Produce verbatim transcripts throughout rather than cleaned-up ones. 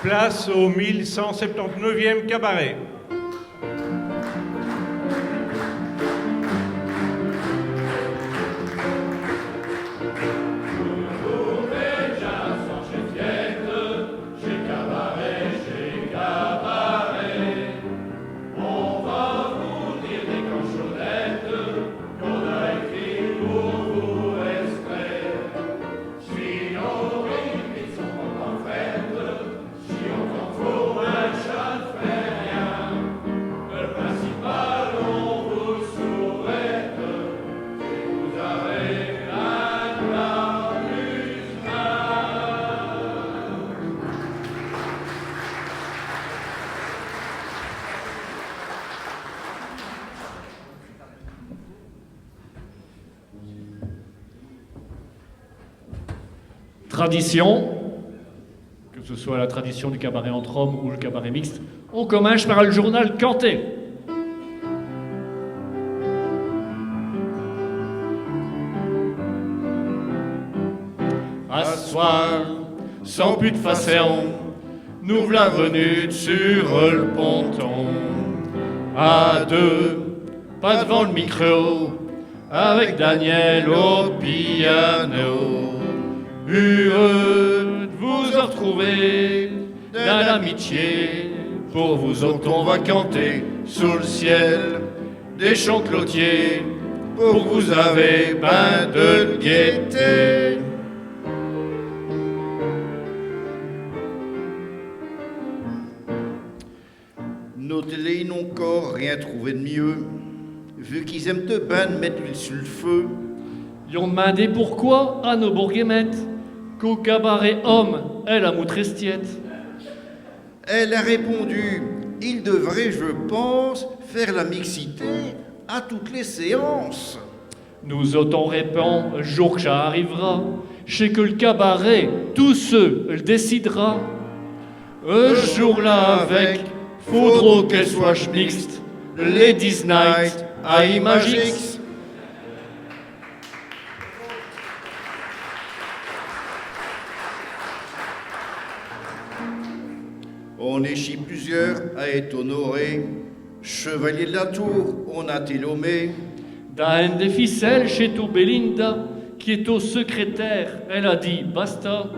Place au mille cent septante-neuvième cabaret. Tradition, que ce soit la tradition du cabaret entre hommes ou le cabaret mixte, on commence par le journal canté. À soir, sans pus d'façon, nous v'là venus sur le ponton. À deux, pas devant le micro, avec Daniel au piano. Heureux de vous retrouver dans l'amitié. Pour vous autres, on va canter sous le ciel des chants clotiers. Pour que vous avez ben de gaieté. Nos télés n'ont cor rien trouvé d'mieux, vu qu'is aim'tent ben d'mette l'huile sur l'feu. Is ont d'mindé pourquoi à nos bourguemettes, qu'au cabaret homme, i a la moutrestiette. Alle a répondu : « Il devrait, j'pinse, faire la mixité à toutes les séances. » Nous autons répond : « Jour qu'cha arrivera, ch'est que l'cabaret tout seu l'décidera. » Ch'jour-là avec, faudrot qu'alle soit mixte, Ladies' Night à Image X. On est chi plusieurs à ête honorés. Chevalier de la Tour, on a été nommé. Dins eune des ficelles, ch'étot Belinda, qui étot secrétaire, alle a dit : « Basta. »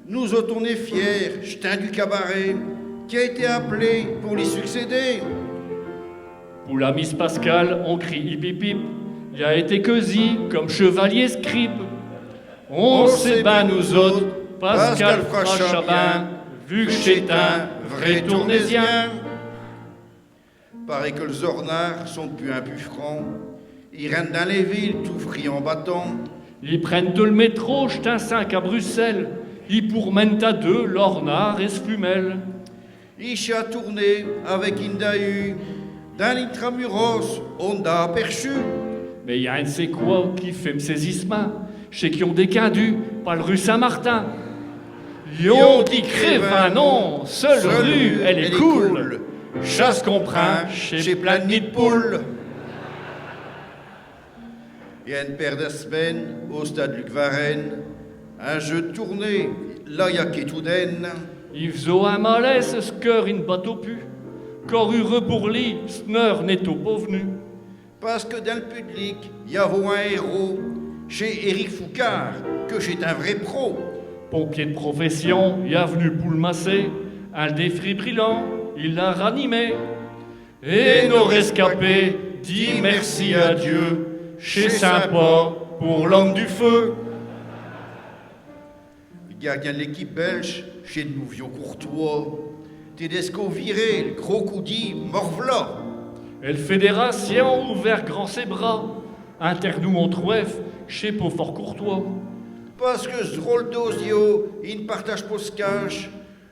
Nous autons fiers, ch'tins du cabaret, qui a été appelé pour li succéder. Pour la Miss Pascale, on crie hip hip hip, i a été queusi comme chevalier scribe. On sait ben, nous autes, Pascale f'ra cha bien, vu qu'ch'est un vrai Tournaisien. Paraît que les ornards sont d'pus in pus francs. Is rintent dins les villes tout friands batants. Is prenn'tent l'métro, ch'tins cinq à Bruxelles. Is pourmenn'tent à deux, l'ornard et s'fumelle. Ichi à Tournai avec Indahu, dins l'intramuros, on l'a aperçu. Mais i a un n'sais quoi qui fait m'saisiss'mint, ch'est qu'is ont déquindu par l'rue Saint-Martin. Is ont dit : « Crévin non, seule rue, alle est cool. Cha s'comprind, ch'est plein d'nids d'poule. » I a eune paire d's'maines, au stade Luc Varenne, un jeu d'tournée, là, i a qué tout d'un. I f'sot un malaise, ch'cœur i n'battot pus. Cor heureux pour li, ch'n'heure n'étot pos v'nue. Pasque dins l'public, i avot un héros, ch'est Éric Foucard, que ch'est un vrai pro. Pompier d'profession, il a v'nu pour l'masser, un défibrillateur, il l'a ranimé. Et nos rescapés, dis merci à Dieu, ch'est sympa pour l'homme du feu. Gardien d'l'équipe belge, ch'est d'nou vieux courtois. Tedesco viré, l'gros coudis, morv'là. Et l'fédération ouvert grand ses bras. Inter nous, on trouve, ch'est pos fort courtois. Pasque ch'drôle d'osiau, i n'partache pos s'cache.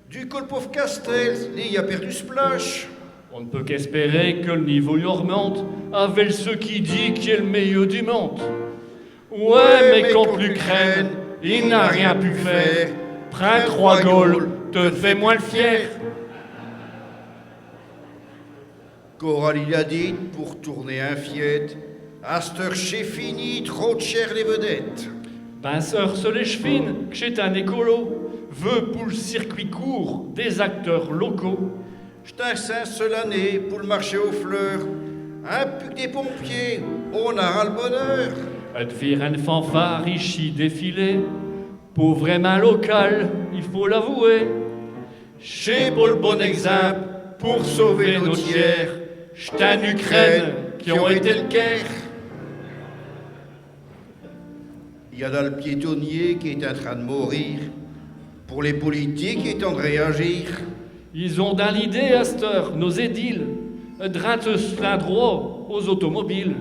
Du cop, l'pauv' Castells, li, il a perdu s'plache. On n'peut qu'espérer que l'niveau i armonte, avec ch'qui dit qu'il est l'meilleur du monde. Ouais, mais conte l'Ukraine, i n'a rien pu faire. Prinds trois goals, te fais moins l'fier. Coralie l'a dit, pour tourner in fiête, asteur ch'est fini, trop d'chères les vedettes. Pinseur sur les ch'fines, qu'ch'est un écolo, veut pour l'circuit court des acteurs locaux. Ch'est un saint solennel pour l'marché aux fleurs, un pus que des pompiers, on ara l'bonheur. Ed vir eune fanfare ichi défiler, pour vraimint local, i faut l'avouer. Ch'est pour l'bon exemple, pour sauver nos tiers, ch'est in Ukraine qu'ont été l'querre. I a dins l'piétonnier qu'est in train d'mourir, pour les politiques i est temps d'réagir. Is ont dins l'idée, asteur, nos édiles, ed rinte l'indrot aux automobiles.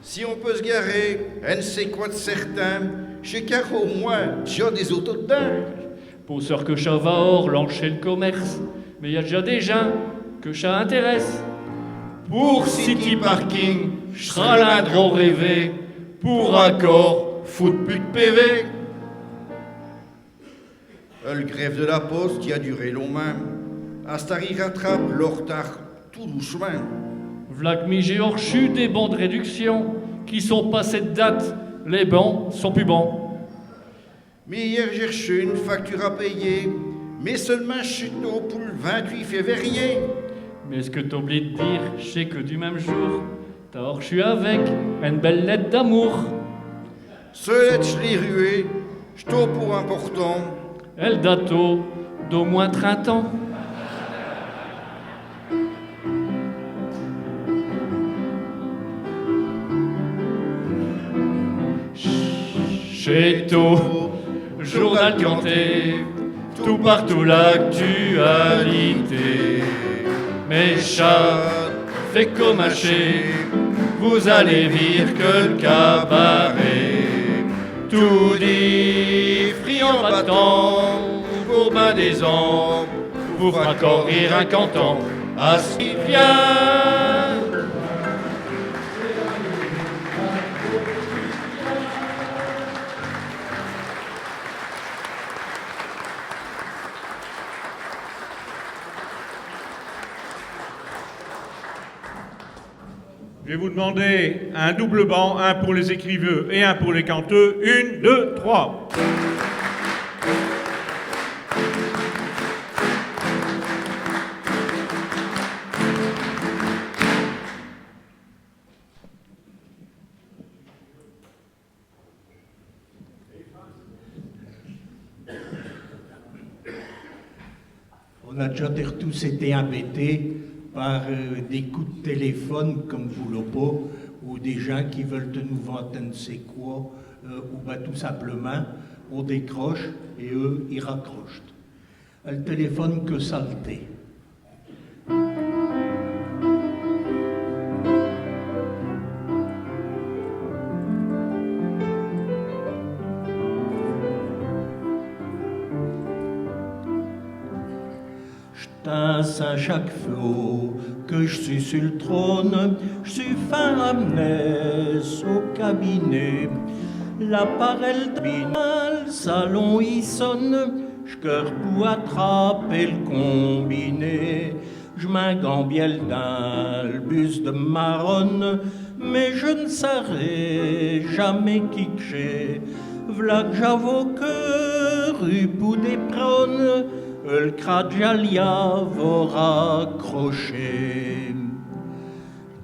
Si on peut s'garer, un sait quoi d'certain, ch'est qu'au moins, i a des autos d'dins. Pour sûr que cha va relancher l'commerce, mais i a déjà des gins que cha intéresse. Pour City Parking, ch'sera l'indrot rêvé, pour Accor, faut pus d'P V. Euh, l'grève de l'poste i a duré longmint. Asteur i rattrape l'retard tout douchemint. V'là qu'mi j'ai r'chu des bons d'réduction qui sont passés d'date, les bons sont pus bons. Mi hier j'ai r'chu eune facture à payer, mais seul'mint ch'étot pour l'vingt-huit février. Mais ch'que t'oublies d'dire, ch'est que du même jour, t'as r'chu avec eune belle lette d'amour. Ch'lette, j'l'ai ruée, ch'étot pus important. Elle datot d'au moins trinte ans. Ch'étot journal canté, tout partout l'actualité. Mais cha fait commincher, vous allez vir que l'cabaret, toudis friand battant, pour bin des ans, vous f'ra cor rire in cantant, à ch'qui vient. Je vais vous demander un double banc, un pour les écriveux et un pour les canteux. Une, deux, trois. On a déjà tertous été imbêtés par, euh, des coups de téléphone comme v'là pas, ou des gins qui veul'tent nous vinte un sait quoi, euh, ou bah tout simplemint, on décroche et eux, i raccroch'tent. L'téléphone, queu saleté. Ch'est ainsi à chaque fos que j'sus su l'trône, j'sus fin am'né au cabinet. L'appareil d'bin, l'salon i sonne, j'cours pou attraper l'combiné. J'm'ingambelle dins l'bus de marone, mais j'n'sarrai jamais qui qu'ch'est. V'là qu'j'avos couru pou des prones, l'crate j'alliavos raccrocher.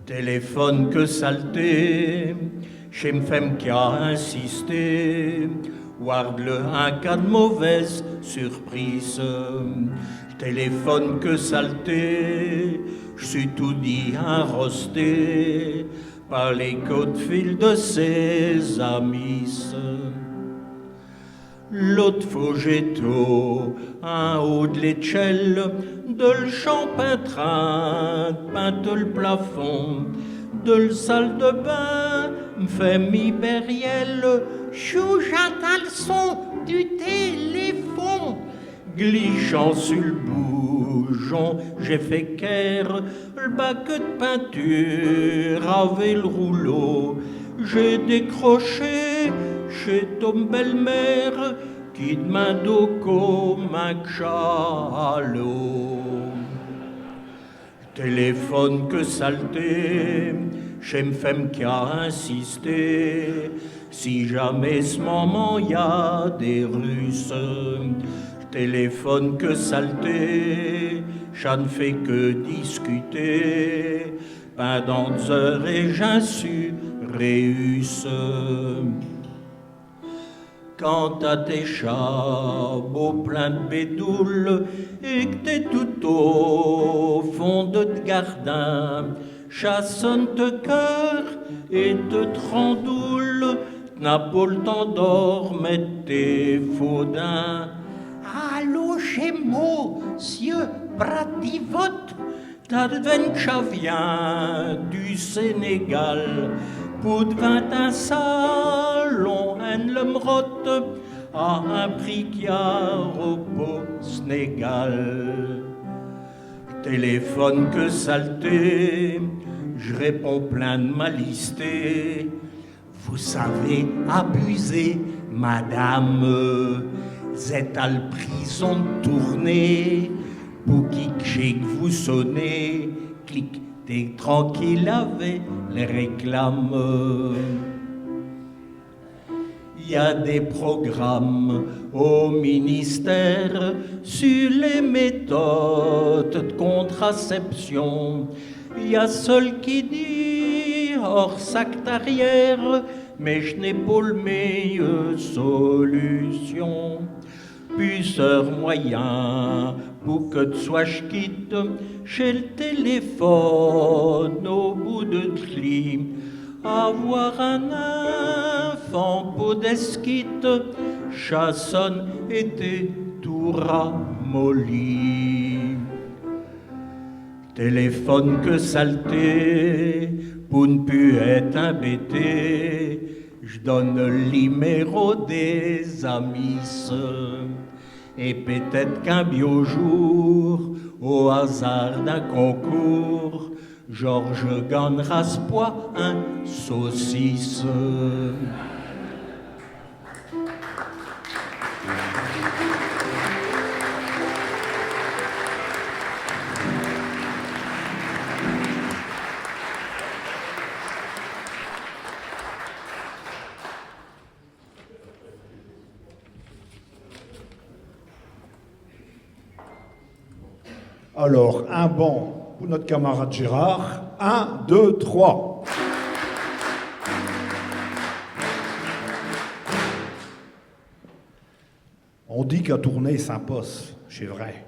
Téléphone, queu saleté, ch'est m'femme qui a insisté, warde-le in cas d'mauvaise surprise. Téléphone, queu saleté, j'sus toudis inrosté par les coups d'fil de ses amis. L'aute fos j'étos in haut d'l'échelle, de l'champe in train d'pinte l'plafond, de l'salle de bain, m'femme i bérielle, ch'j'intinds l'son du téléphone. Glissant su l'boujon, j'ai fait quaire l'baquet d'pinture avec l'rouleau. J'ai décroché, ch'étot m'belle-mère qui d'mindot commint qu'cha allot. Téléphone, queu saleté, ch'est m'femme qui a insisté, Si jamais ch'momint y a des Russes, téléphone que saleté, cha n'fait que discuter, pindant des heures et j'in sus réusse. Quand t'as tes chabos pleins d'bédoules et que t'es tout au fond de t'gardin, cha sonne te cœur et te trandoule, t'n'as pas l'temps d'dormette tes faudins. Allô, ch'est Monsieur Prativot, t'as d'vins qu'cha vient du Sénégal, pour d'vins tin salon, un lemrotte à un prix qu'i a au Sénégal. Téléphone que saleté, j'réponds plein d'malisté. Vous savez abuser, madame. Vous êtes à l'prison d'tourner. Pour qui qu'ch'est qu'vous sonnez, cliquez tranquille avec les réclames. Y a des programmes au ministère sur les méthodes de contraception. Y a seul qui dit hors sac d'arrière, mais ch'n'est pas l'meilleure solution. Plusieurs moyens pour que t'soies quitte, ch'est l'téléphone au bout de t'lit. Avoir un infant pour desquite, cha sonne et t'es tout ramolli. Téléphone que saleté, pour n'pus ête imbêté, j'donne l'niméro des amis. Et p't-ête qu'un biau jour, au hasard d'un concours, Georges gagn'ra s'pois un saucisse. Alors, un bon pour not' camarade Gérard. Un, deux, trois. On dit qu'à Tournai, i s'in passe, ch'est vrai.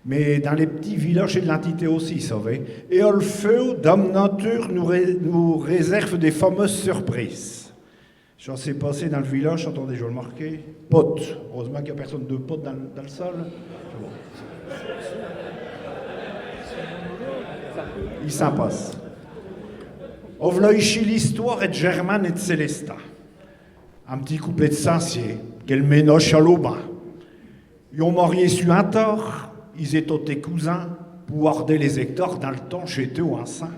Mais dins les p'tits villaches, ch'est de l'intité aussi, savez. Et à l'feu, Dame Nature nous ré-, nous réserve des fameuses surprises. Cha s'est passé dins l'villache, attindez, j'vas l'marquer. Pot. Heureus'mint qu'i a personne de Pot dins, dins l'salle. I s'in passe. En v'là ichi l'histoire ed Germaine et d'Célestin. Un p'tit couplet d'Saint-Cier, quel ménache à l'eau bain. I ont marié su un tard, is étotent cousins, pour harder les hectares, dins l'temps ch'étot ainsin.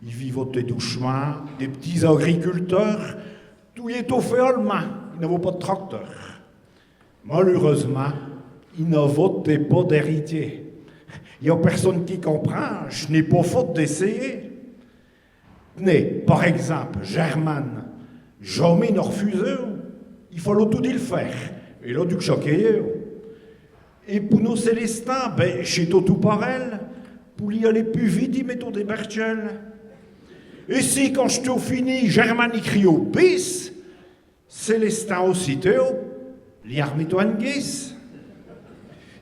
I vivotent douch'mint, des p'tits agriculteurs, tout i étot fait à l'main, i n'avotent pas d'tracteur. Malheureusemint, i n'avotent pas d'héritier. I a personne qui comprind, ch'n'est pas faute d'essayer. Tenez, par exemple, Germaine, jamais i n'a r'fusé, i fallot toudis l'faire, et là, du que cha quéyot. Et pour nos Célestins, bé, ch'étot tout parel, pour li aller pus vite, i mettot des bertchelles. Et si, quand ch'étot fini, Germaine i criot bis, Célestin aussitôt, li armettot in guisse.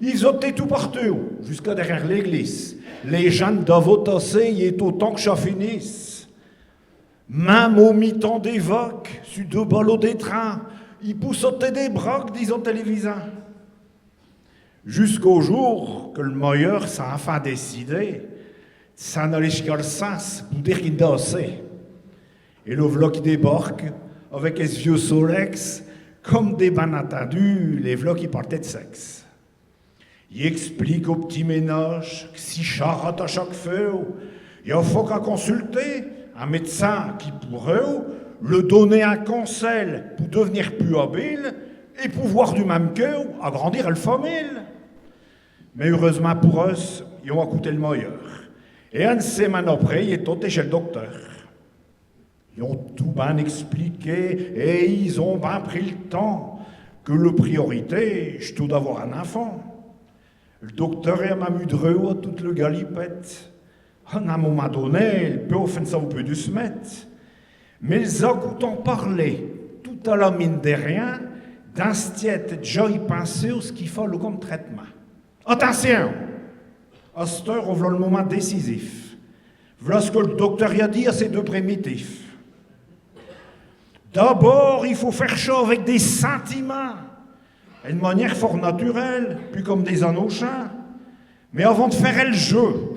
Is étotent tout partout, jusqu'à derrière l'églisse. Les gins d'avotent assez, i étot temps que cha finisse. Même au mitan des vaques, su deux ballots d'étrin, i poussottent des braques, disottent les visins. Jusqu'au jour que l'mailleur s'a enfin décidé d's'in aller jusqu'à l'Cins pour dire qu'i n'a assez. Et le v'là qui débarque, avec es' vieux Solex, comme d'bin intindu, les v'là qui parlottent d'sexe. I explique au p'tit ménache que si cha rate à chaque feu, i a foque à consulter un médecin qui pourrot li donner un conseil pour devenir pus habile et pouvoir du même cop agrandir l'famile. Mais heureus'mint pour eux, i ont acouté l'mailleur. Et eune semaine après, i étotent chez l'docteur. Is ont tout bin expliqué et is ont bin pris l' temps que l' priorité, ch'étot d'avoir un infant. L' docteur i a même eu drot à toute l' galipette. À un momint donné, l' peuve i n' savot pus d'où s' mette. Mais i l' a couté parler, tout à la mine de rien, dins s' tiête, dja i pinsot à ch' qu'i fallot comme traitemint. Attintion ! À ch't heure, v'là l' momint décisif. V'là ch' que l' docteur i a dit à ses deux primitifs. D'abord, i faut faire cha avec des sintimints, et d' manière fort naturelle, pus comme des anochins. Mais avant d' faire el jeu,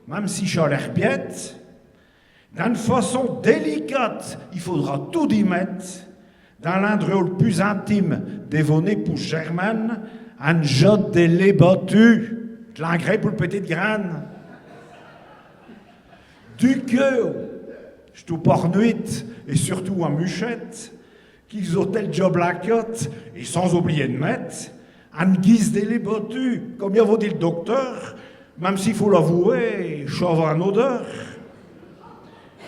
même si cha a l'air biête, d'eune façon délicate, i faudra tout y mette, dins l'indrot l' pus intime de vo népouse Germaine, eune jatte de lait battu, de l'ingrais pour l' petite graine. Du queop, ch'étot par nuit, et surtout in muchette, qu'i f'sot el job à l' cote, et sans oublier d' mette, eune guisse de lait battu, comme i avot dit l' docteur, même s'i faut l'avouer, cha avot eune odeur.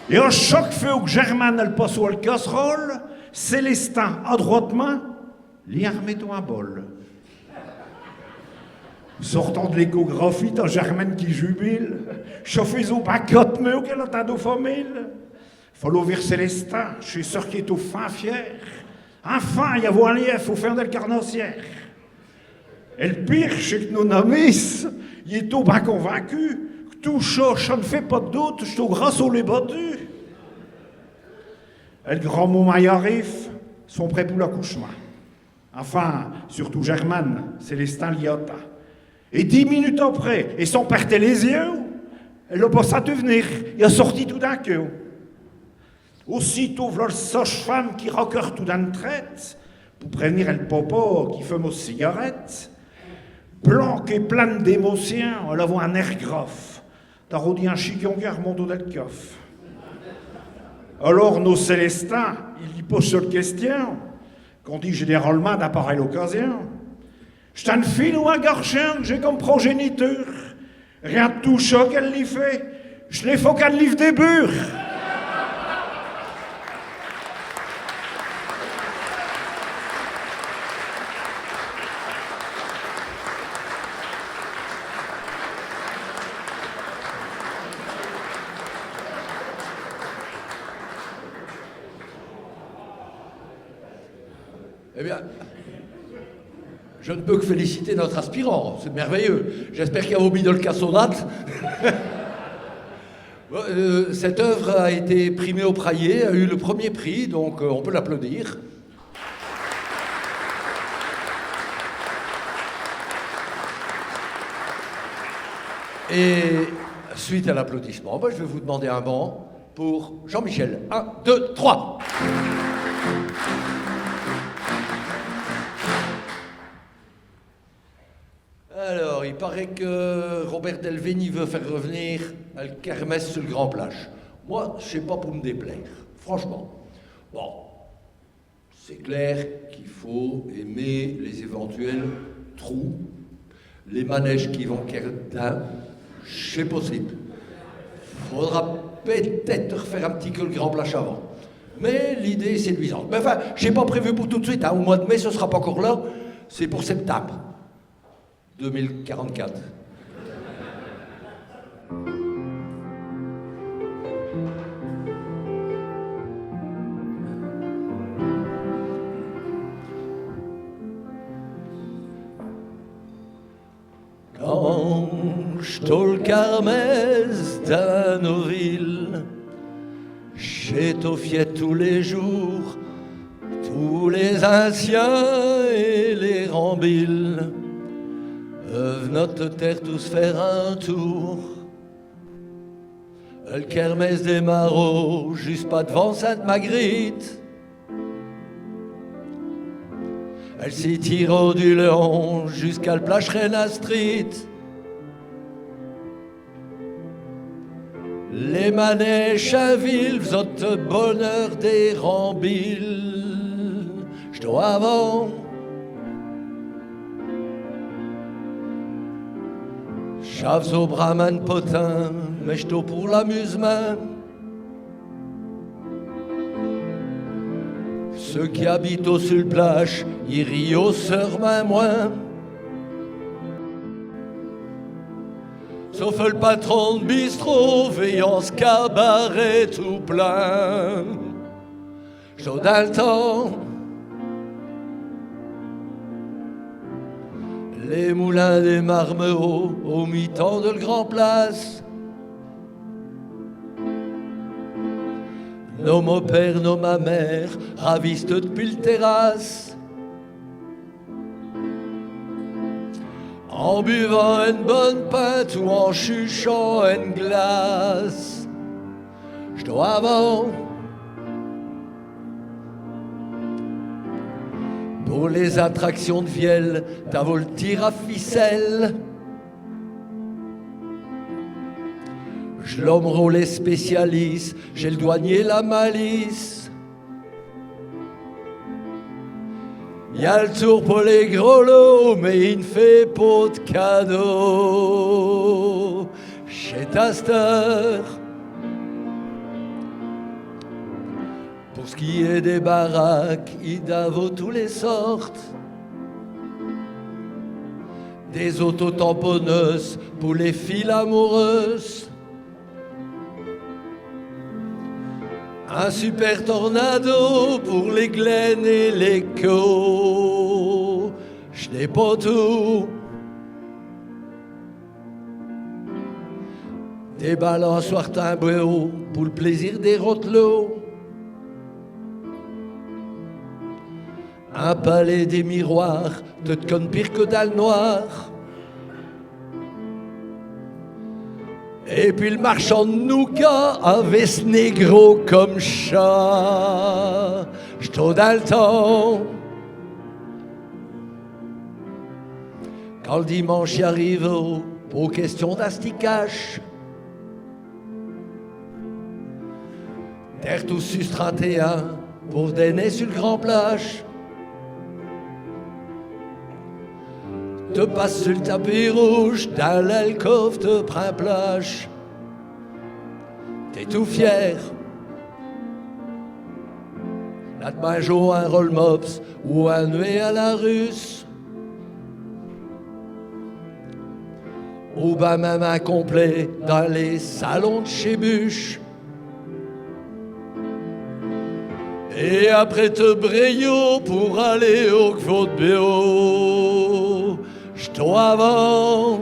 Et à chaque fos que Germaine al passot el casserole, Célestin, adroitemint, li armettot un bol. Sortant de l'échographie, t'as Germaine qui jubile. Cha faijot bin quate mos qu'al attindot famille. Fallot vir Célestin, ch'est sûr qu'i étot fin fier. Enfin, i avot un lièfe au fond del carnassière. Et l' pire, ch'est que no-n-ami, i étot bin convaincu que tout cha, cha n' fait pas d' doute, ch'étot grâce au lait battu. Et l' grand momint i arrife, i sont prêts pour l'accouchemint. Enfin, surtout Germaine, Célestin li attind. Et dix minutes après, et sans perte les yeux, el a pas sintu v'nir, i a sorti tout d'un queop. Aussitôt, v'là l' sage-femme qui raqueurt tout d'eune traite, pour prév'nir el papa qui fume es cigarettes. Blanque et pleine d'émotion, al avot un air grave. T'arros dit un chiquion qui a r'monté del cofe. Alors, no Célestin, i li pose chelle question qu'on dit général'mint dins pareille occasion. Ch'est eune fille ou un garchon que j'ai comme progéniture ? Rien d' tout cha qu'al li fait, j' n'ai fos qu'eune live de bure. Eh bien, je ne peux que féliciter notre aspirant, c'est merveilleux. J'espère qu'il a vomi de la cassonade. Bon, euh, cette œuvre a été primée au Praillier, a eu le premier prix, donc, euh, on peut l'applaudir. Et suite à l'applaudissement, ben, je vais vous demander un banc pour Jean-Michel. Un, deux, trois. Alors, i paraît que Robert Delving i veut faire rev'nir el kermesse sur l' Grand Place. Moi, ch'est pas pour m' déplaire, franch'mint. Bon, ch'est clair qu'i faut aimer les éventuels trous, les manèches qui vont quère d'dins, ch'est possible. Faudra p't-ête faire un p'tit queop l' Grand Place avant. Mais l'idée est séduisante. Mais enfin, ch'est pas prévu pour tout d' suite, hein. Au mois d' mai, ch' s'ra pas cor là. Ch'est pour septimbre deux mille quarante-quatre. Quand ch'étot l' kermesse dins nos villes, ch'étot fiête tous les jours, tous les anciens et les rambilles, euh, v'nottent terre tous faire un tour. El kermesse démarrot juste par d'vant Sainte-Marguerite. Elle s'étirot du long jusqu'à l' place Renan Street. Les manèches in ville, v'zot bonheur des rambilles. Ch'étot avant. Cha v'zot bramint potin, mais ch'étot pour l'amus'mint. Ceux qui habitent au sur plage, i rient sûrmint moins. Sauf l' patron d' bistrot, veyant s' cabaret tout plein. Ch'étot dins l' temps, les moulins des Marmeaux, au mitan de l' Grand Place. Ni min père, ni min mère, ravistes dpuis l' terrasse. In buvant eune bonne pinte ou in chuchant eune glace. Ch'étot avant. Pour les attractions d' vielle, t'avos l' tir à ficelle. J' l'homme rôle spécialisse, ch'est l' douanier la malice. I a l' tour pour les gros lots, mais i n' fait pos d' cadeaux. Ch'est asteur. Pour ch' qui est des baraques, i d'avot tous les sortes. Des autotamponneuses pour les filles amoureuses. Un super tornado pour les glaines et les caus. Ch' n'est pos tout. Des balançoires timbrées pour l' plaisir des rotelots. Un palais des miroirs, te t' connes pire que dins l' noir. Et pis l' marchand d' nougat avot s' négro comme chat. Ch'étot dins l' temps. Quand l' dimanche i arrivot, pos question d'asticache. Tertous sus trinte et un pour dîner sur l' Grand Plage. Te passes sur l' tapis rouge, dins l'alcôve te prinds plache. T'es tout fier. Là te mangeos un roll-mops ou un œuf à la russe. Ou ben même un complet dins les salons d' ch'ébauche. Et après te brayos pour aller au Gvot d' Béau, ch'étot avant.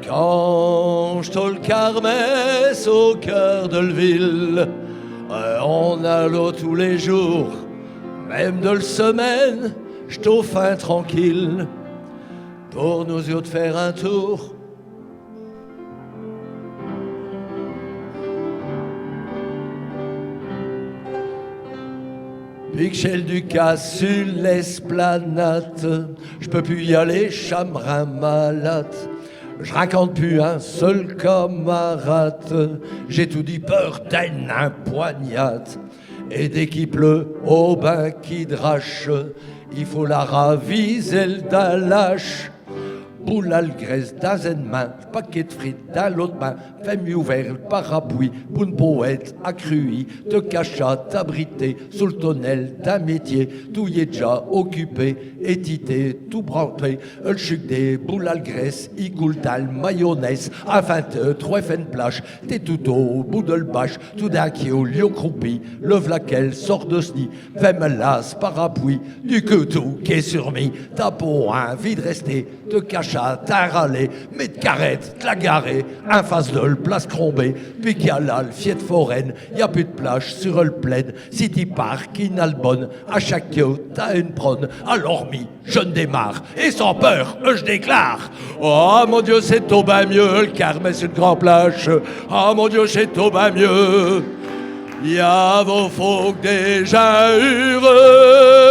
Quand ch'étot l' kermesse au cœur de l' ville, euh, in allot tous les jours, même de l' semaine, ch'étot fin tranquille. Pour nous autes faire un tour. Pis qu' ch'est l' Ducasse sur l'esplanade, j' peux pus y aller, cha m' rind malade. J' rincontre pus un seul camarade, j'ai toudis peur d'eune impoignade. Et dès qu'i pleut, oh ben qu'i drache, i faut la raviser l' dalache. Boule à l' graisse dins eune main, paquet d' frites dins l'aute main, fais-mi ouvert l' parapluie, pour n' pos ête accruie, te cacher, t'abriter sous l' tonnelle d'un métier, tout y est déjà occupé, étité, tout branté, l' chuc des boules à l' graisse, i coule dins l' mayonnaise, enfin te troufes eune plache, t'es tout au bout de l' bâche, tout d'un queop, au lieu croupi, le v'là qu'elle sort de s' nid, fais-me là s' parapluie, du queop tout qu'est sur mi, t'as pos invie d' rester, te cacher, t'in raller, mais t' carette, t' l'as garée in face de l' place Crombé, pis qu'i a là l' fiête foraine, i a pus d' plache sur l' plaine, si t'i pars qu'i n'a l' bonne, à chaque queop t'as eune prone, alors mi, j' démarre, et sans peur, j' déclare : Ah mon Dieu, ch'étot ben mieux, l' kermesse su l' Grand Plache. Ah mon Dieu, ch'étot ben mieux. I avot foque des gins heureux.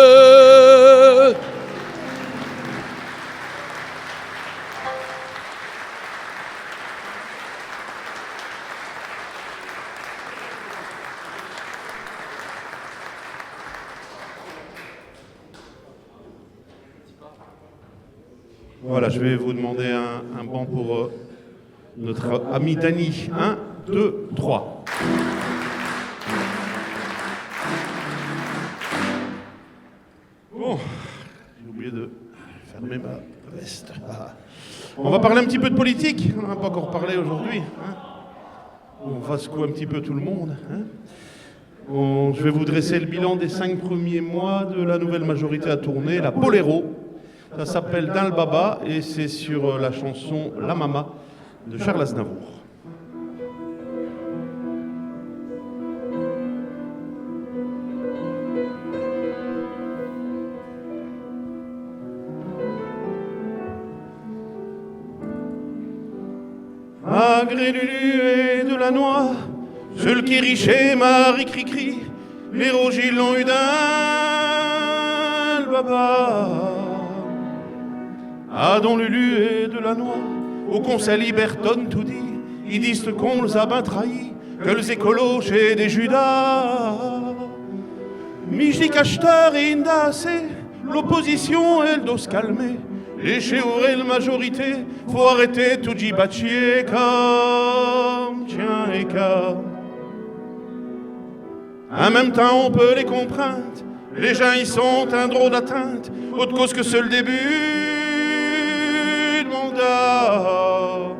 Voilà, je vais vous demander un, un banc pour, euh, notre ami Dany. Un, deux, trois. J'ai oublié de fermer ma veste. Ah. On va parler un petit peu de politique. On n'a pas encore parlé aujourd'hui, hein. On va secouer un petit peu tout le monde, hein. On- je vais vous dresser le bilan des cinq premiers mois de la nouvelle majorité à tourner, la Poléro. Ça s'appelle Dins l' baba et c'est sur, euh, la chanson La Mama de Charles Aznavour. Malgré l'ulué de la noix, seul qui richait Marie Cricri, les Rogis l'ont eu dins l' baba. Adon l'ulué de la noix, au Conseil i bèrtonnent toudis, i disent qu'o l's a bin trahis, que les écolos ch'est des Judas. Mi j' dis qu'achteur i n'a assez, l'opposition elle dot s' calmer. Laichez ouvrer l' majorité, faut arrêter d' tout djibatchier comme tchien et cat. In même temps, on peut les comprinde. Les gins i sont in drot d'attinte, aute cause que ch'est l' début d' mandat.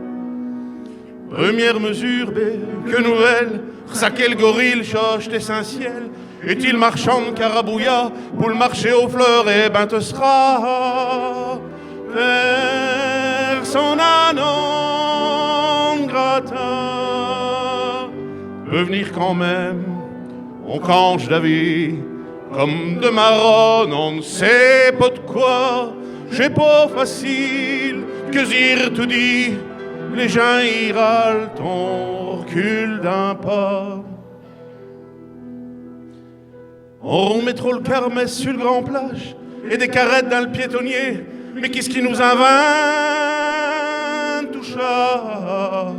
Première mesure, bé, que nouvelle, r'saquer l' gorille, cha ch'est essentiel. Est-il marchand d' carabouya pour l' marché aux fleurs, eh bin, te s'ras persona non grata. Peut v'nir quand même, on cange d'avis, comme des marrons, on n' sait pas d' quoi. Ch'est pas facile, que dire toudis, les gins i râlent, on r'cule d'un pas. On mettrot l' kermesse sur l' grand plache et des carrettes dins l' piétonnier. Mais qu'est-ce qui nous invinte tout cha ?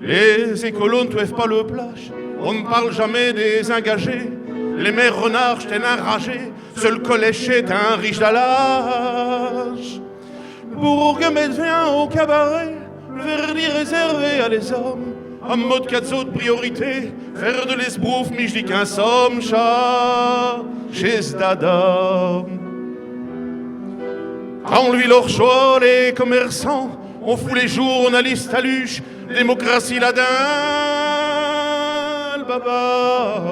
Les écolos n' twèvent pas leus plaches, on n' parle jamais des ingagés. Les maires renards, ch'est des inragés, seul collège, ch'est un riche d'à l'âge. Bourg, mais devient au cabaret, l' vernis réservé à les hommes. Un mot d' quatre autres priorités, faire de l'esbrouf, mi j' dis qu'in somme, cha, ch'est d'adon. Quand on vit leurs choix, les commerçants, on fout les journalistes à l'huche, démocratie là-dins l' baba.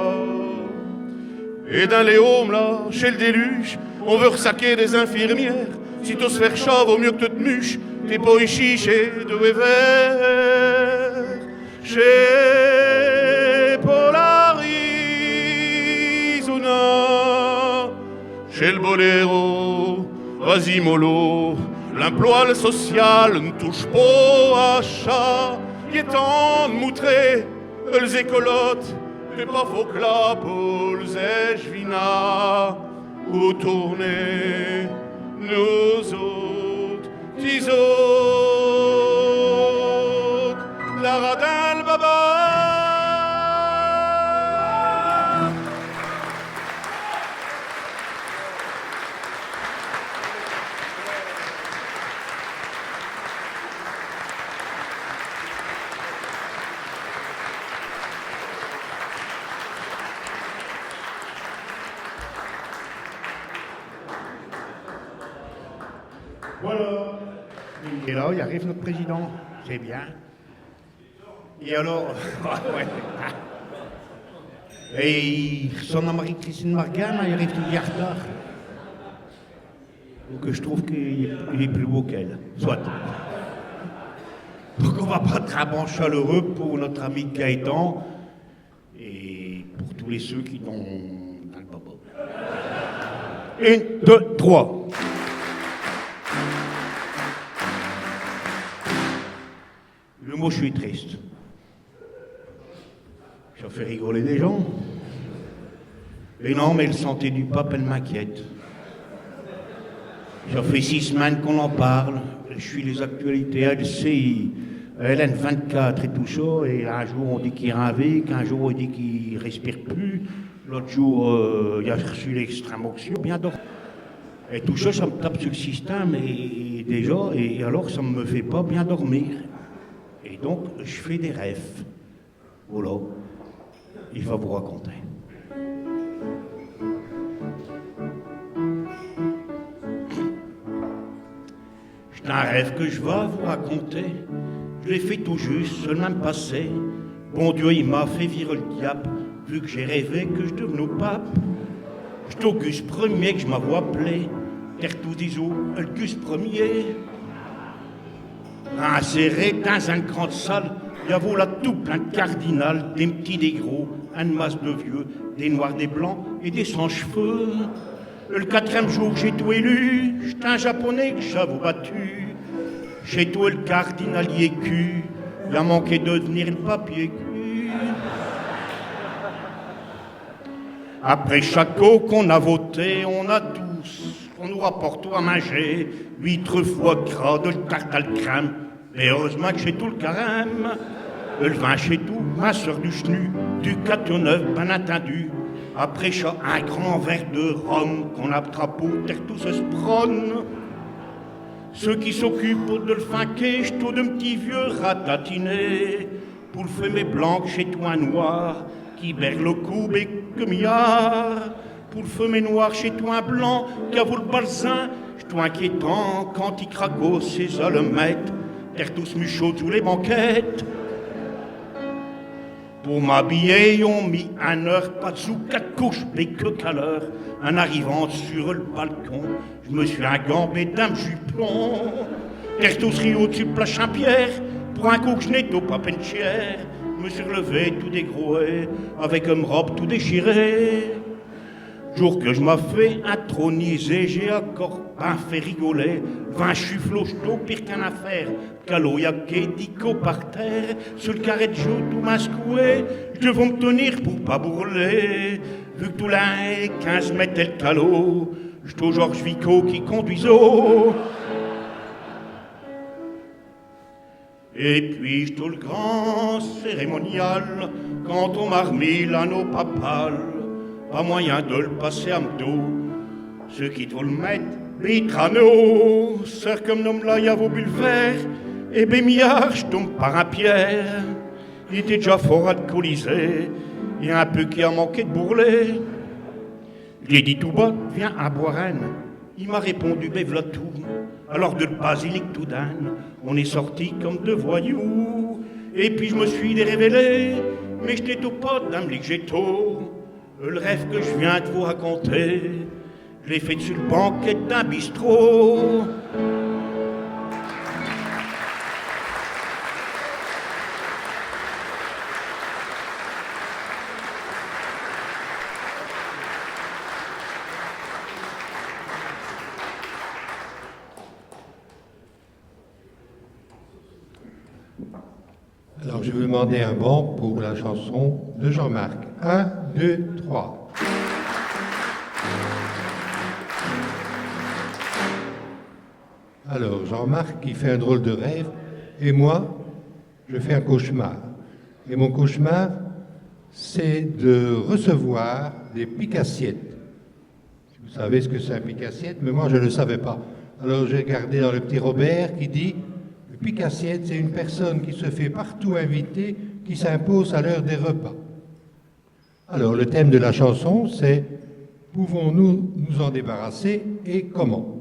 Et dins les homes là, ch'est l' déluge, on veut r'saquer des infirmières. Si te s' fais cha, vaut mieux que te t' muches, t'es pas ichi ch'est des Weber. Ch'est pas l'Arizona, ch'est l' Bolero, vas-y mollo, l'emploi, l' social, n' touche pas à cha. Il est temps d' moutrer, les écolotes, t'es pas faux que là pour les échevinats, où tourner, nous autres, tis autres, la radin l' baba. Voilà. Et là, il arrive notre président. C'est bien. Et alors, ouais. Et i r'sonne à Marie-Christine Marghem, mais i arrive toudis in retard. Donc je trouve qu'il est, il est plus beau qu'elle. Soit. Donc on va battre un bond chaleureux pour notre ami Gaëtan. Et pour tous les ceux qui n'ont pas le baba. Une, deux, trois. Le mot, je suis triste. Ça fait rigoler des gens. Mais non, mais la santé du pape, elle m'inquiète. Ça fait six semaines qu'on en parle. Je suis les actualités, L C I, L N vingt-quatre et tout ça, et un jour on dit qu'il est en vie, qu'un jour on dit qu'il respire plus, l'autre jour, euh, il a reçu l'extrême onction, bien dormi. Et tout ça, ça me tape sur le système, et, et déjà, et, et alors ça me fait pas bien dormir. Et donc, je fais des rêves. Voilà, il va vous raconter. Un rêve que j' vas vous raconter, j' l'ai fait tout jusse, seulemint passé. Bon Dieu, i m'a fait vir l' diape, vu que j'ai rêvé que j' dev'nos pape. Ch'est au Gus premier que j' m'avos app'lé, tertous dis'os, el Gus premier. Inséré dins eune grande salle, i avot là tout plein d' cardinals, des p'tits, des gros, eune masse de vieux, des noirs, des blancs et des sans ch'veux. El quatrième jour, j'étos élu, ch'est un Japonais que j'avos battu. Ch'étot el cardinal Yécu, i a manqué de devenir el pape Yécu. Après chaque coup qu'on a voté, on a tous, on nous rapportot à minger, huîtres, foie gras, de l' tarte à l' crème, mais heureus'mint que ch'étot l' carême. El vin ch'étot, ma sœur, du ch'nu, du cateau neuf, bien intindu. Après cha, un grand verre de rhum qu'on a attrapot, tertous ès' prône. Cheux qui s'occupottent de l' finquer, ch'étot d' p'tits vieux ratatinés. Pour l' feume blanque, ch'étot un noir qui berloque comme miard. Pour l' feume noire, ch'étot un blanc qui avot l' balzin. Ch'étot inquiétant quand i craqot ses allumettes, tertous muchot sous les banquettes. Pour m'habiller, i ont mis eune heure, pas d'sous quate couches, mais que caleur. En arrivant sur el balcon, j' me sus ingambé dins m' jupon. Tertous riaut su l' place Saint-Pierre, pour un coup que j' n'étos pas penchière. J' me sus r'levé tout dégroué, avec m' robe tout déchirée. Jour que j' m'a fait introniser, j'ai incore bin fait rigoler. L' vin chufflot, ch'étot pire qu'eune affaire. Calot, i a quédicot par terre, su l' carrette jaune tout main secouée. J' devos m' tenir pour pas bourler, vu que tous les quinze mètes el calot, ch'étot Georges Vicot qui conduisot. Et pis, ch'étot l' grand cérémonial, quand on m'a r'mis l'anneau papal, pas moyen de l' passer à m' dos. Cheux qui devottent l' mette, Bitrano, sœur, comme n' homme-là, i avot bu l' verre, et bé miard, j' tombe par un pierre. I étot déjà fort alcoolisé, et un peu qui a manqué d' bourler. J' li ai dit tout bas, viens, in boirins eune. I m'a répondu, bé v'là tout. Alors de l' basilic tout d'un, on est sortis comme deux voyous. Et pis j' me sus déréveillé, mais j' n'étos pas dins m' lit que j'étos. El rêve que j' viens d' vous raconter, j' l'ai fait su l' banquette d'un bistrot. Alors, je vais vous demander un banc pour la chanson de Jean-Marc. Un, deux, trois. Alors, Jean-Marc, il fait un drôle de rêve, et moi, je fais un cauchemar. Et mon cauchemar, c'est de recevoir des pique-assiettes. Vous savez ce que c'est un pique-assiette, mais moi, je ne le savais pas. Alors, j'ai regardé dans le petit Robert qui dit, le pique-assiette, c'est une personne qui se fait partout inviter, qui s'impose à l'heure des repas. Alors, le thème de la chanson, c'est, pouvons-nous nous en débarrasser et comment ?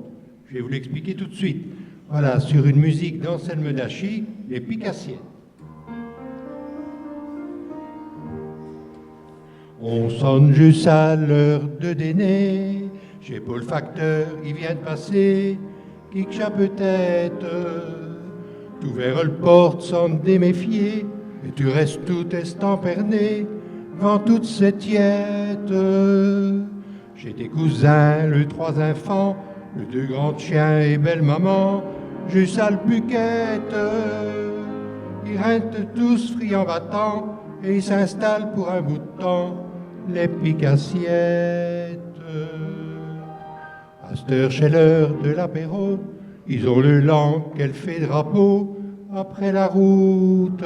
Je vais vous l'expliquer tout de suite. Voilà, sur une musique d'Anselme Dachy, les pique-assiettes. On sonne jusqu'à l'heure de déjeuner, ch'est pour l' facteur, i vient d' passer, qui qu' cha peut ête. T'ouvères l' porte sans t' déméfier, et tu restes tout estamperné devant toutes ces tiêtes. Ch'est tes cousins, les trois infants, les deux grands tiens et belle-maman, jusqu'à l' buquette. I rintrent tous friands batants et i s'installent pour un bout d' temps, les pique-assiettes. Asteur ch'est l'heure de l'apéro, is ont l' langue qu'elle fait drapeau après la route.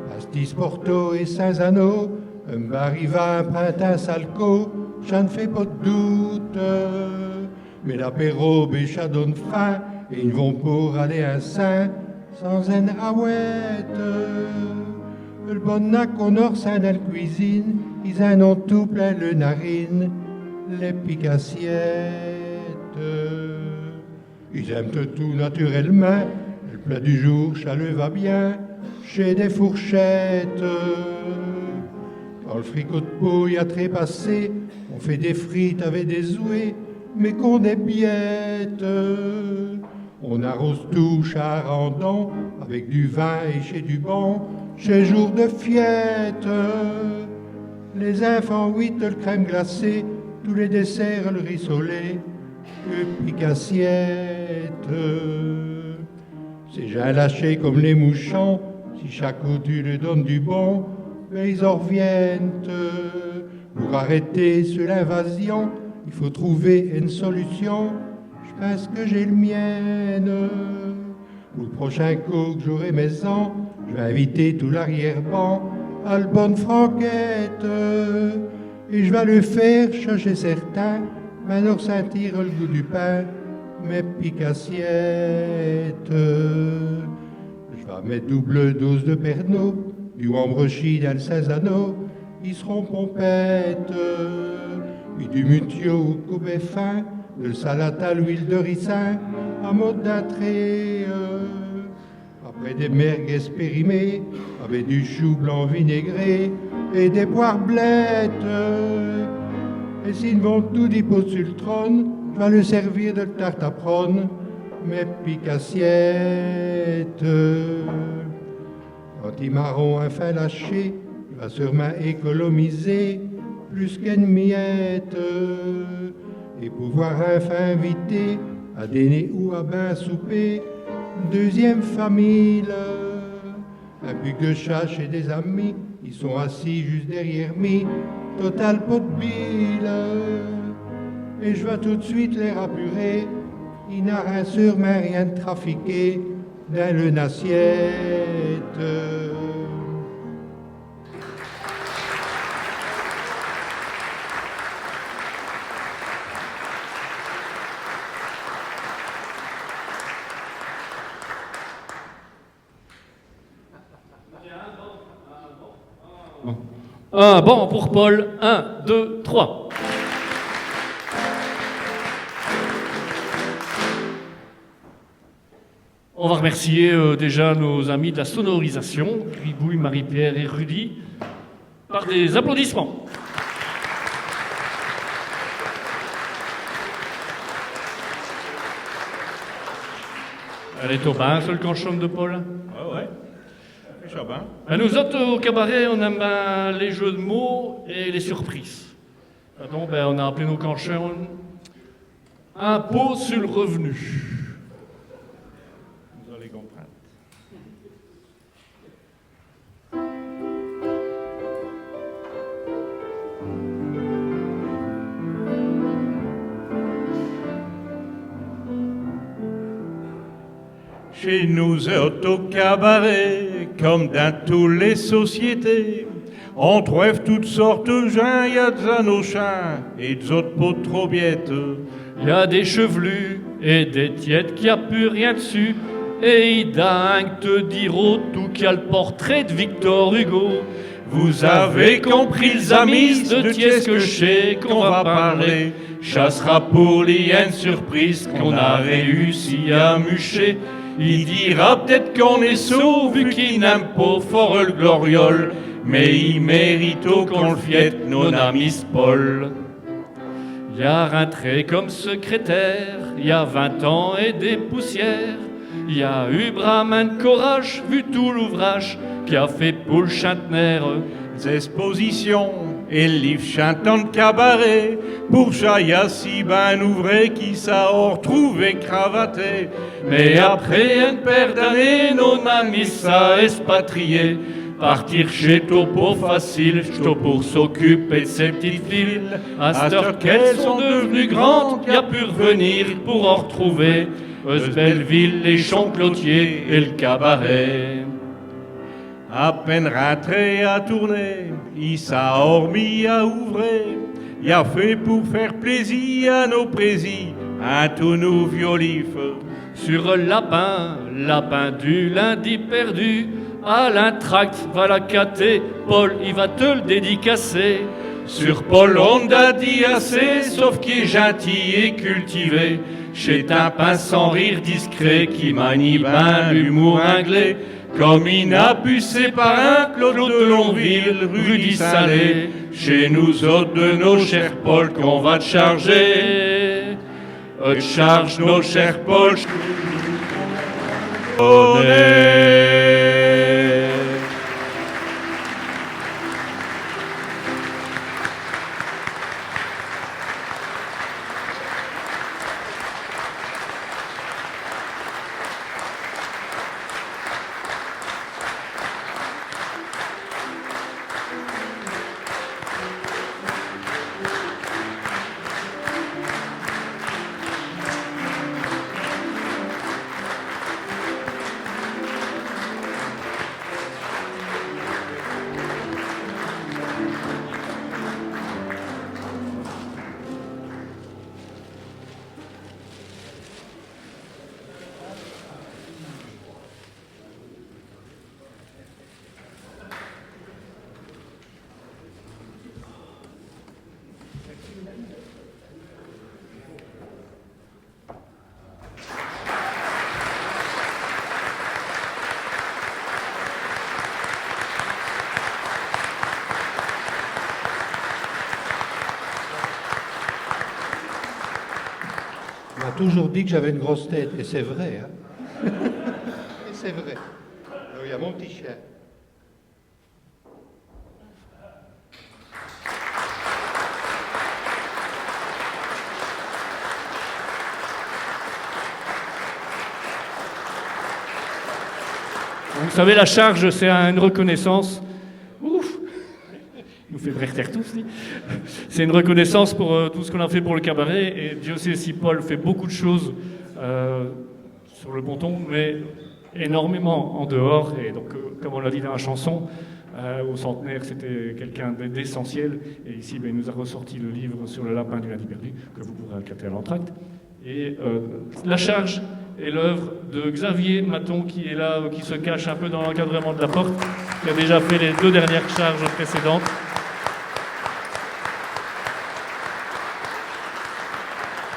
Pastis, Porto et Saint-Zano, un bar i vint, print un sale cop, cha n' fait pas d' doute. Mais l'apéro, bé cha donne faim, et i n' vont pas raler un sein sans eune rawette. El bon nac qu'on orcin dins l' cuisine, is in ont tout plein les narines, les pique-assiettes. Is aim'tent tout naturellemint, el plat du jour, cha leu va bien, ch'est des fourchettes. Quand l' fricot d' poule a trépassé, on fait des frites avec des œufs, mais qu'on est biête. On arrose tout, cha arindant, avec du vin et ch'est du bon, ch'est jour de fiête. Les infants ouitent el crème glacée, tous les desserts, el rissolet, que pis qu'assiette. Ces gins lâchés comme les mouchons, si chaque côté leur donne du bon, mais is en r'vienn'tent. Pour arrêter chelle invasion, i faut trouver eune solution. J' pinse que j'ai l' mienne. Pour l' prochain cop que j'arai maison, j' vas inviter tout l'arrière-ban à l' bonne franquette. Et j' vas leu faire, cha ch'est certain, ben, leu ressintir el goût du pain, mais pis qu'assiette. J' vas mette double dose de Pernod, du Ambrochi dins l' Cinzano, is s'ront pompettes. Pis du mutio au cobet fin, de l' salade à l'huile de ricin, à mode d'intrée. Après des merguez périmées, avec du chou blanc vinaigré et des poires blettes. Et s'i n' vont toudis pos su l' trône, j' vas leu servir de l' tarte à prône, mais pis qu'assiette. Quand i m'aront infin lâché, j' vas seurmint économiser pus qu'eune miette. Et pouvoir infin inviter à dîner ou à bin souper eune deuxième famille. Pus que cha, ch'est des amis, i sont assis juste derrière mi, total pos d' bile. Et j' vas tout d' suite les rapurer, i n'aront seurmint rien trafiqué dins leune assiette. Bon. Un bon pour Paul. Un, deux, trois. On va remercier, euh, déjà nos amis de la sonorisation, Gribouille, Marie-Pierre et Rudy, par des applaudissements. All' est au bin, chelle canchonne de Paul ? Ouais, ouais. Ch'est bin. Ben, nous autes, au cabaret, on aime bin les jeux de mots et les surprises. Pardon, ben, on a appelé nos canchons Impôt sur le revenu. Vous allez comprendre. Chez nous autes au cabaret, comme dans toutes les sociétés, on trouve toutes sortes de gins, y a des anochins et des autes pos trop biêtes. Y a des chevelus et des tiêtes qui a pus rien d'sus, et i dinguent, te diront, tout qu'i a l'portrait de Victor Hugo. Vous avez compris, les amis, de qu'est-ce que ch'est qu'on va parler. Cha s'ra pour li eune surprise qu'on a réussi à mucher. I dira p't-ête qu'on est sot, vu qu'i n'aime pos fort el gloriole, mais i mérite qu'on l'fiête, nos amis Paul. I a rintré comme secrétaire, i a vingt ans et des poussières. I a eu bramint d'corache, vu tout l'ouvrache qu'i a fait pour l'chintenaire. Des expositions et livres chantants, cabaret, pour cha i a si bin ouvré qu'i s'a retrouvé cravaté. Mais après eune paire d'années, nos amis s'a expatrié. Partir ch'étot pos facile, ch'étot pour s'occuper de ses p'tites filles. Asteur qu'elles sont devenues grandes, i a pu r'venir pour retrouver euse belle ville, les champs clotiers et l'cabaret. À peine rintré à tourner, i s'a remis à ouvrer. I a fait pour faire plaisi à nos présis un tout nouviau livre. Sur el lapin, lapin du lundi perdu, à l'intract, va l'acater, Paul, i va te l'dédicacer. Sur Paul, on a dit assez, sauf qu'il est gentil et cultivé. Ch'est un pince sans rire discret qui manie ben l'humour anglais. Comme i n'a pu ses parrains, Claude de Longville, Rudy Salé. Ch'est nous autes, de nos chers Paul, qu'on va t'charger. Euh, charge nos chers Paul. On m'a toujours dit que j'avais une grosse tête, et c'est vrai, hein. Et c'est vrai. Oui, à mon petit chien. Vous savez, la charge, c'est une reconnaissance. Ouf. I nous fait braiter tous, li. C'est une reconnaissance pour, euh, tout ce qu'on a fait pour le cabaret. Et Dieu sait si Paul fait beaucoup de choses, euh, sur le ponton, mais énormément en dehors. Et donc, euh, comme on l'a dit dans la chanson, euh, au centenaire, c'était quelqu'un d-, d'essentiel. Et ici, ben, il nous a ressorti le livre sur le lapin du lundi perdu, que vous pourrez acheter à l'entracte. Et, euh, la charge est l'œuvre de Xavier Maton, qui est là, euh, qui se cache un peu dans l'encadrement de la porte, qui a déjà fait les deux dernières charges précédentes.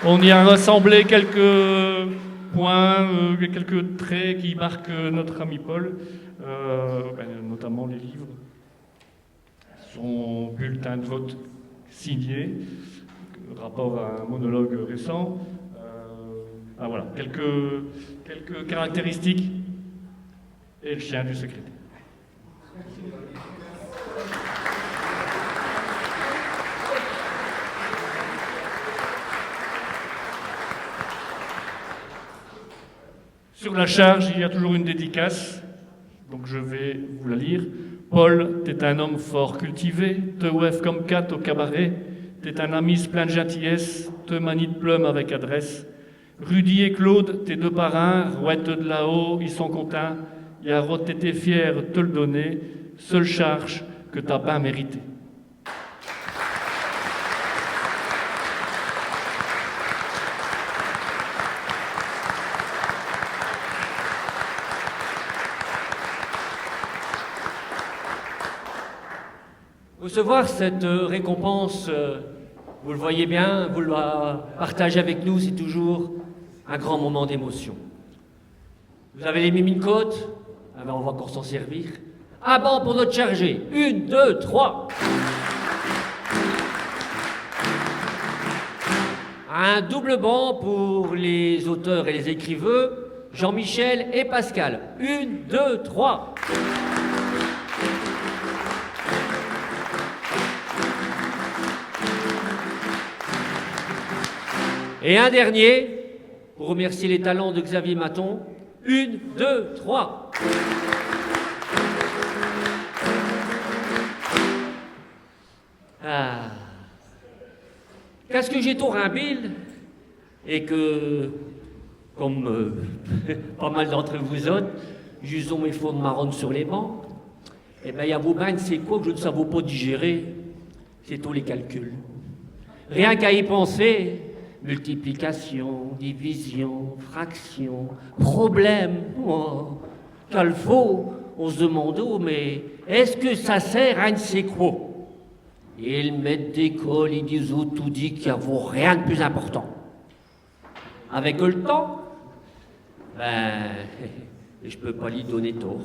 On y a rassemblé quelques points, euh, quelques traits qui marquent, euh, notre ami Paul, euh, ben, notamment les livres, son bulletin de vote signé, rapport à un monologue récent. Euh, ah, voilà, quelques, quelques caractéristiques. Et le chien du secrétaire. Sur la charge, il y a toujours une dédicace, donc je vais vous la lire. Paul, t'es un homme fort cultivé, te wèves comme quate au cabaret, t'es un ami plein de gentillesse, te manies de plume avec adresse. Rudy et Claude, tes deux parrains, rwète de là-haut, i sont contints, i arottent été fiers te l'donner, seule charge que t'as ben méritée. Recevoir cette, euh, récompense, euh, vous le voyez bien, vous la partagez avec nous, c'est toujours un grand moment d'émotion. Vous avez les mimes in côte ? Ah ben, on va encore s'en servir. Un banc pour notre chargé. Une, deux, trois. Un double banc pour les auteurs et les écriveux, Jean-Michel et Pascal. Une, deux, trois. Et un dernier, pour remercier les talents de Xavier Maton. Une, deux, trois. Ah. Qu'est-ce que j'ai tour un bile et que, comme, euh, pas mal d'entre vous autres, j'use mes fonds de marronne sur les bancs, eh ben, y a vous ben, c'est quoi que je ne savais pas digérer ? C'est tous les calculs. Rien qu'à y penser, multiplication, division, fraction, problème, oh, quand le faut, on se demande, oh, mais est-ce que ça sert à une séquo ? Et l'maîte d'école, i disot toudis qu'i n'avot rien d'pus important. Avec l'temps, ben, j'peux pas li donner tort.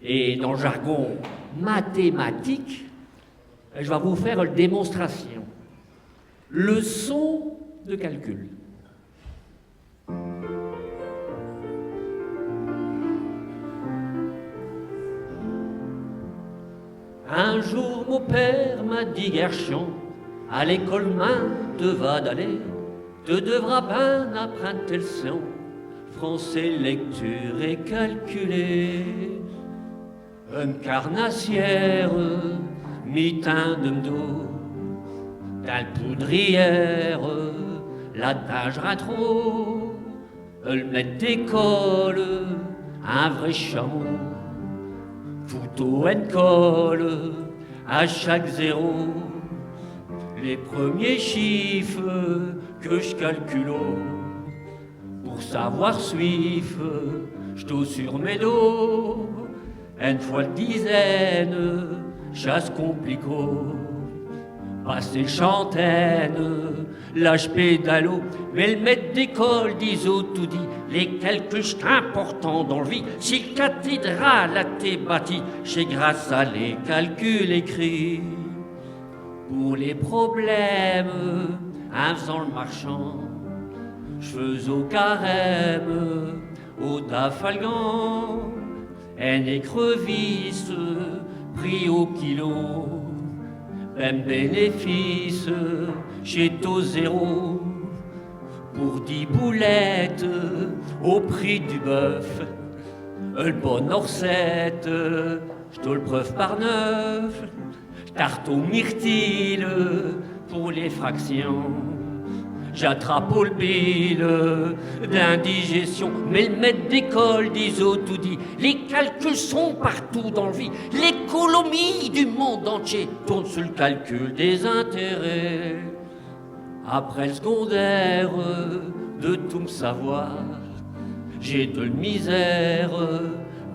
Et dins l'jargon mathématique, j'vas vous faire l'démonstration. L'leçon d'calcul. Un jour, mon père m'a dit : « Guerchon, à l'école, min, te vas d'aller, te devras bin apprinde tes l'çons, français, lecture et calculer. » Eune carnassière, mi tind d'dous, dins l'poudrière, là-d'dins j'rin tros. L'maîte d'école, un vrai chameau, fout'ot eune colle à chaque zéro. Les premiers chiffes que j'calcul'os, pour savoir suife, j't'os sur mes dos. Eune fois l'dizaine, cha s'compliquot. Passé l'chantaine, là j'pédalot. Mais l'maîte d'école disot toudis : « Les calculs, ch'est important dins l'vie. Si l'cathédrale a été bâtie, ch'est grâce à les calculs écrits. » Pour les problèmes, in faisant l'marchand, j'faisos carême au Dafalgan. Eune écrevisse pris au kilo, ben bénéfice, ch'étot zéro. Pour dix boulettes au prix du bœuf, l'bonne recette, j'te l'preuve par neuf. Tarte aux myrtilles pour les fractions. J'attrape l'bile d'indigestion. Mais l'maîte d'école disot toudis : « Les calculs sont partout dins l'vie. L'économie du monde entier tourne sur l'calcul des intérêts. » Après l'secondaire, de tout m'savoir, j'ai de l'misère,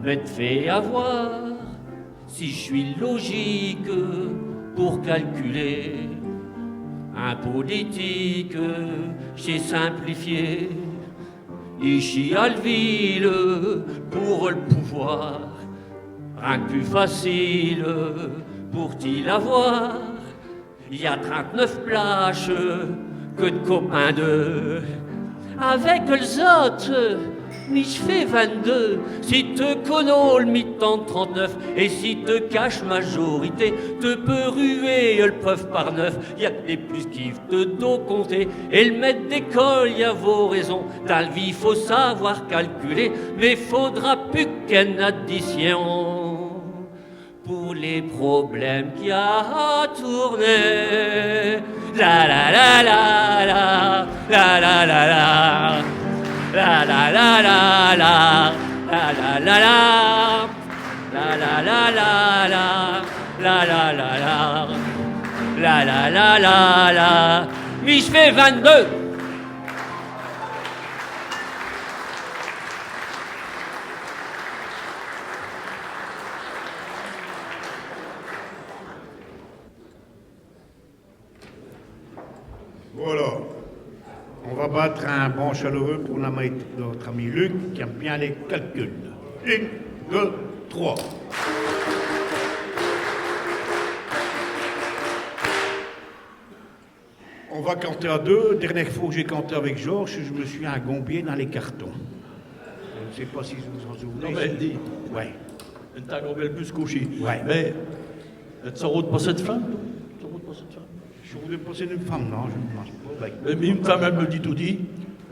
m'ête fait avoir. Si j'sus logique pour calculer, in politique, ch'est simplifié. Ichi à l'ville, pour l'pouvoir, rien d'pus facile pour t'y l'avoir. Y a trinte-neuf plaches que d'copains d'eux. Avec l'z'autes, mi j'fais vingt-deux. Si te connos l'mitan trente-neuf, et si te caches majorité, te peux ruer l'preuve par neuf. Y a que les pus quives te dot compter. Et l'maîte d'école, il avot raison. Dins l'vie, faut savoir calculer, mais faudra pus qu'eune addition pour les problèmes qu'i a à tourner. La la la la la, la la la la, la la la la la, la la la la, la la la la la, la la la la, la la la la. Mi j'fais vingt-deux. Voilà. On va battre un bond chaleureux pour notre ami, notre ami Luc, qui aime bien les calculs. Une, deux, trois. On va canter à deux. Dernière fois que j'ai canté avec Georges, je me suis ingombié dans les cartons. Je ne sais pas si vous vous en souvenez. Non, mais dis. Ouais. T'as un bel bus couché. Ouais. Mais, euh, t'sauros passer t'femme, toi ? T'sauros passer t'femme ? Je voudrais passer eune femme, non, je ne pense pas. Ouais. Mais, mais m'femme, all' me dit toudis,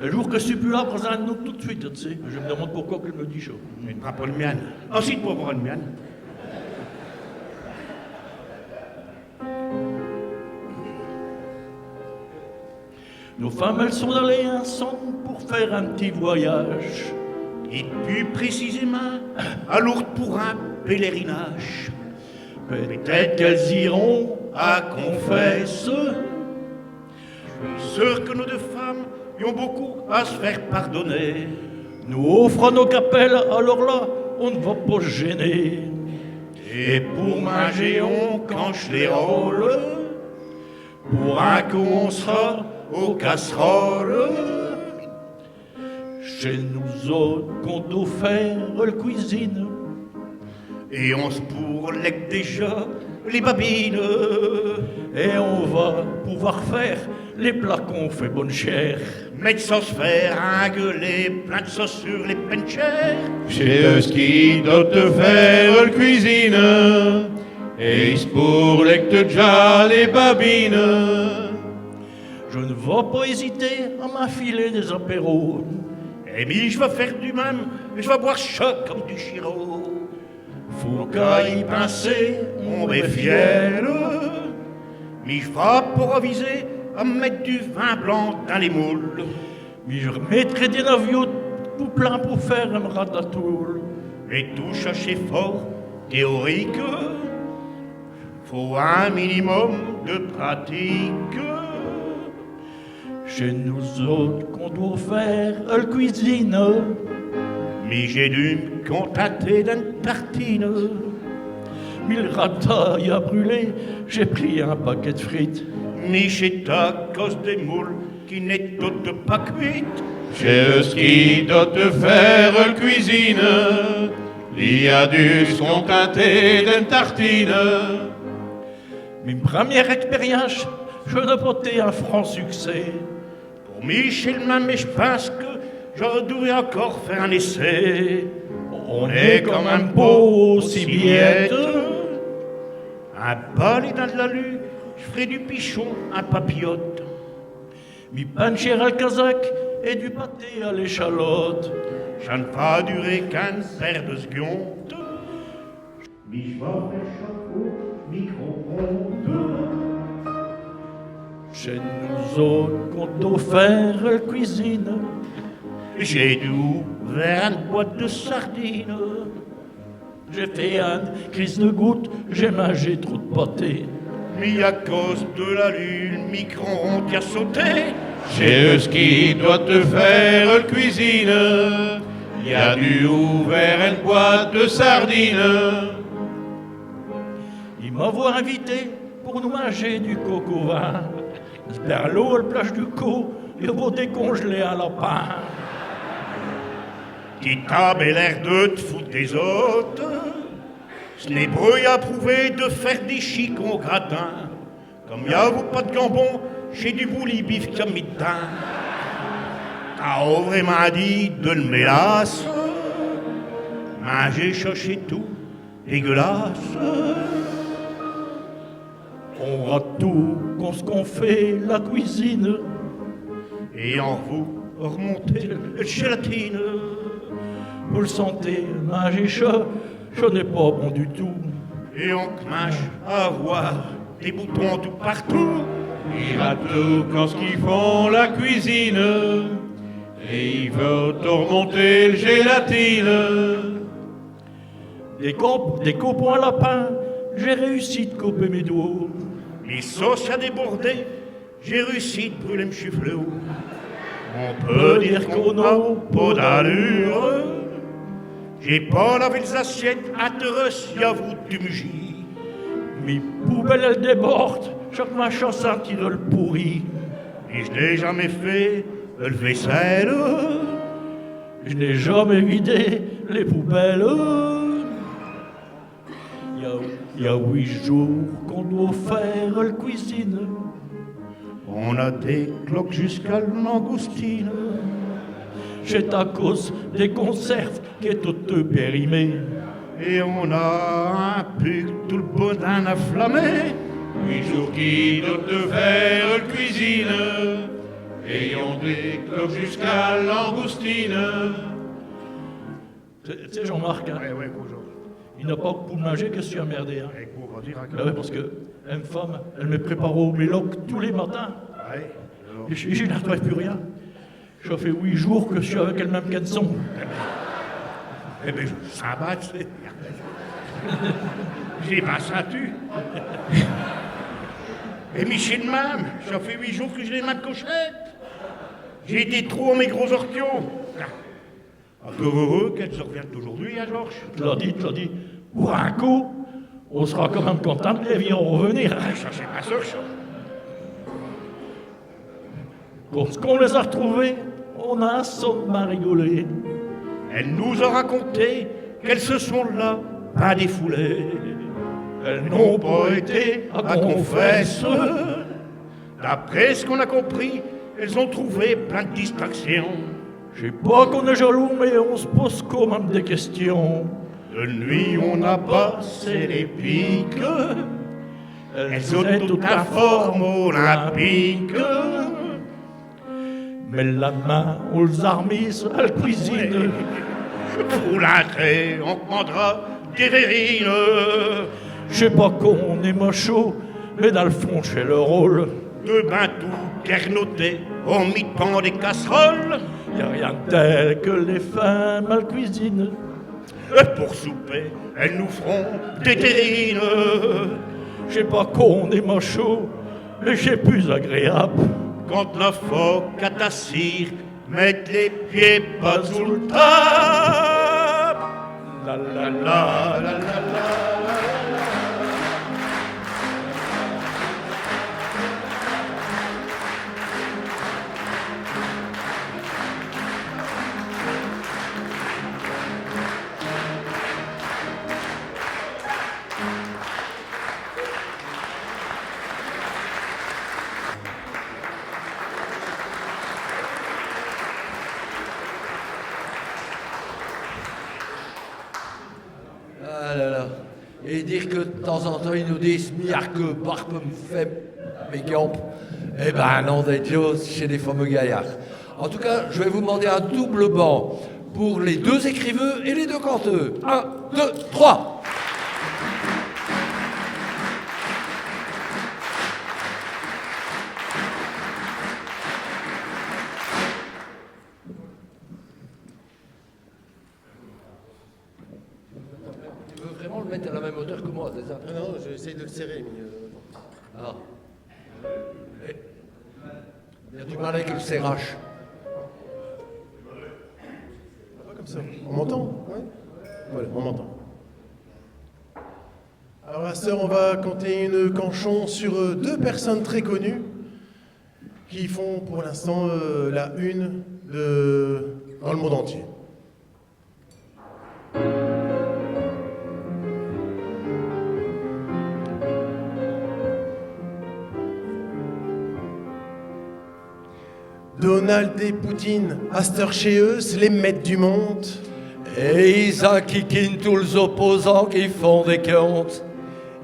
un jour que j'sus pus là, présinte-nous tout d'suite, t'sais. Je m'deminde pourquo qu'all' me dit cha. Mais prends pas l'mienne. Ah si, te peux avoir l'mienne. Nos femmes, all' sont allées insom' pour faire un p'tit voyage. Et pus précisémint, à Lourdes pour un pèlerinage. Peut-ête qu'all' iront à confesse'. J'sus sûr que nos deux femmes i ont beaucoup à s'faire pardonner. Nous offrons nos capelles, alors là, on n'va pas s'gêner. Et pour minger, on canche les rôles. Pour un coup, on s'ra aux casseroles. Ch'est nous autes qu'on dot faire el cuisine. Et on s'bourleque déjà les babines. Et on va pouvoir faire les plats qu'on fait bonne chère. Mais d'cha s'fait, ringueuler, plein d'cha sur les penchères. Ch'est eux qui dotent faire el cuisine. Et i s'bourlequent déjà les babines. Je n'vas pas hésiter à m'infiler des apéros. Et mi, j'vas faire du même, j'vas boire cha comme du chirot. Faut qu'à y pinser, on est fier. Mi, j'vas pas aviser à m'mette du vin blanc dins les moules. Mi, j'armettrai des navioutes tout plein pour faire un ratatouille. Et tout cha ch'est fort théorique. Faut un minimum de pratique. Ch'est nous autes qu'on dot faire el cuisine. Mi, j'ai dû m'contenter d'eune tartine. Mi, l'ratat, il a brûlé, j'ai pris un paquet d'frites. Mi, ch'est à cause des moules qui n'étotent pas cuites. Ch'est eux qui dotent faire el cuisine. Il a dû s'contenter d'eune tartine. Mi, m'première expérience, ch'est d'pâté un franc succès. Pour mi, ch'est l'même, et j'pinse que j'dus incore faire un essai. On est quand même pas aussi biête. Un balai dins l'lus, j'f'rai du pichon in papillote. Mi, pincher à l'casaque et du pâté à l'échalote. Cha n'va durer qu'eune paire de s'gondes. Mi, j'vas faire cha au micro-ondes. Ch'est nous autes qu'on dot faire el cuisine. J'ai dû ouvert eune boîte de sardines. J'ai fait eune crise de goutte, j'ai mingé trop d'pâté. Mi, à cause de l'lus, l'micro-ondes i a sauté. Ch'est eux qui dotent faire el cuisine. Il a dû ouvert eune boîte de sardines. I m'avot invité pour nous minger du coq au vin. Dins l'eau à l'plache du Caux, i avot décongelé un lapin. Qui t'as l'air de t'foute des autes. Ch'n'est bru approuvé de faire des chiques au gratin. Comme i avot pas d'gambon, ch'est du bouilli bif qu'i a mis d'dins. T'as vraimint dit de l'mélasse. Minger cha, ch'est tout dégueulasse. On rate tout quand on fait la cuisine. Et on r'vout armonter l'gélatine. Pour l'santé, minger cha, cha n'est pas bon du tout. Et on c'minche à avoir des boutons tout partout. I rate tout quand i font la cuisine. Et i veul'tent armonter l'gélatine. Des cop-, des copons à lapin, j'ai réussi d'coper mes doigts. Mi sauce a débordé, j'ai réussi d'brûler m'chiflot. On peut dire qu'on n'a pas d'allure. J'ai pas lavé les assiettes, à terre i avot du mugis. Mi poubelle, elle déborde, chaque machin sent qu'il a l'pourri. Et je n'ai jamais fait le vaisselle. Je n'ai jamais vidé les poubelles. Y a, y a huit jours qu'on doit faire la cuisine. On a des cloques jusqu'à langoustine. C'est à cause des conserves qu'est tout périmé. Et on a un puc tout le boudin inflammé. Huit jours qu'i doit faire la cuisine. Et y a des cloques jusqu'à langoustine. Tu sais, Jean-Marc, hein, ouais, ouais, bonjour. I n'a pas pour manger que j'sus emmerdé, hein. Eh, quoi, on va dire, hein. Ben ouais, parce que em' femme, elle me prépare mes loques tous les matins. Ouais, alors. Et j', j'y n'artrouve plus rien. Cha fait huit jours que j'sus avec el même caleçon. Eh ben, ça va, tu sais. J'ai pas senti. Et mi ch'est d'même, cha fait huit jours que j'ai les mains cochonnes. J'ai des trous à mes gros orteils. Ah, que veux-tu qu'elles reviennent aujourd'hui, hein, Georges ? Te l'as dit, te l'as dit. Pour un coup, On s'ra quand même contint d'les vir arvenir. Ah, cha, ch'est bin sûr, cha. Lorsqu'on les a artrouvés, on a assez marigolé. Elles nous ont raconté qu'elles se sont là bin défoulées. Elles n'ont pas été à confesse. D'après ch'qu'on a compris, elles ont trouvé plein d'distractions. Ch'est pas qu'on est jaloux, mais on s'pose quand même des questions. De nuit, on a passé les piques. Elles étotent tout in forme olympique. Mais l'lind'main, on les a r'mises à l'cuisine. Pour l'entrée, on commandra des terrines. Ch'est pas qu'on est macho, mais dins l'fond, ch'est l'rôle. De bin tout kernoter au mitan des casseroles. Y a rien d'tel que les femmes à l'cuisine. Et pour souper, elles nous feront des terrines. Ch'est pas qu'on est macho, mais ch'est pus agréabe. Quand la foque a t'assire, mette les pieds pas sous l'tabe. La, la, la, la, la, la. Ah là là. Et dire que de temps en temps, ils nous disent, « Mi, ar que barbe em fait mes gampes. » Eh ben, nom de Dieu, ch'est des fameux gaillards. En tout cas, je vais vous demander un double banc pour les deux écriveux et les deux canteux. Un, deux, trois. Tu veux vraiment le mettre à la même hauteur que moi, c'est ça ? Non, non, j'essaye de le serrer, mais, euh, ah. Il y a du mal avec le serrage. Pas comme ça. On m'entend ? Ouais. Voilà, on m'entend. Alors, à cette heure, on va canter une canchon sur, euh, deux personnes très connues qui font pour l'instant, euh, la une de, dans le monde entier. Donald et Poutine, à cette heure ch'est eux, ch'est les maîtres du monde. Et i s'inquiquinent tous les opposants qui font des comptes.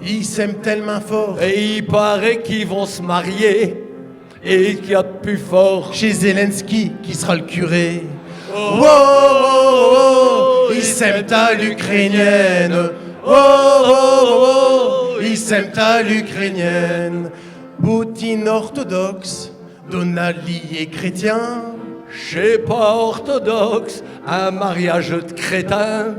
Ils s'aiment tellement fort. Et i paraît qu'i vont s'marier. Et qu'i a d'pus fort ? Ch'est Zelensky qui s'ra l'curé. Oh, oh, oh, oh, i s'aime à l'ukrainienne. Oh, oh, oh, oh, i s'aime à l'ukrainienne. Poutine orthodoxe, Donald li est chrétien. Ch'est pas orthodoxe, un mariage de crétin.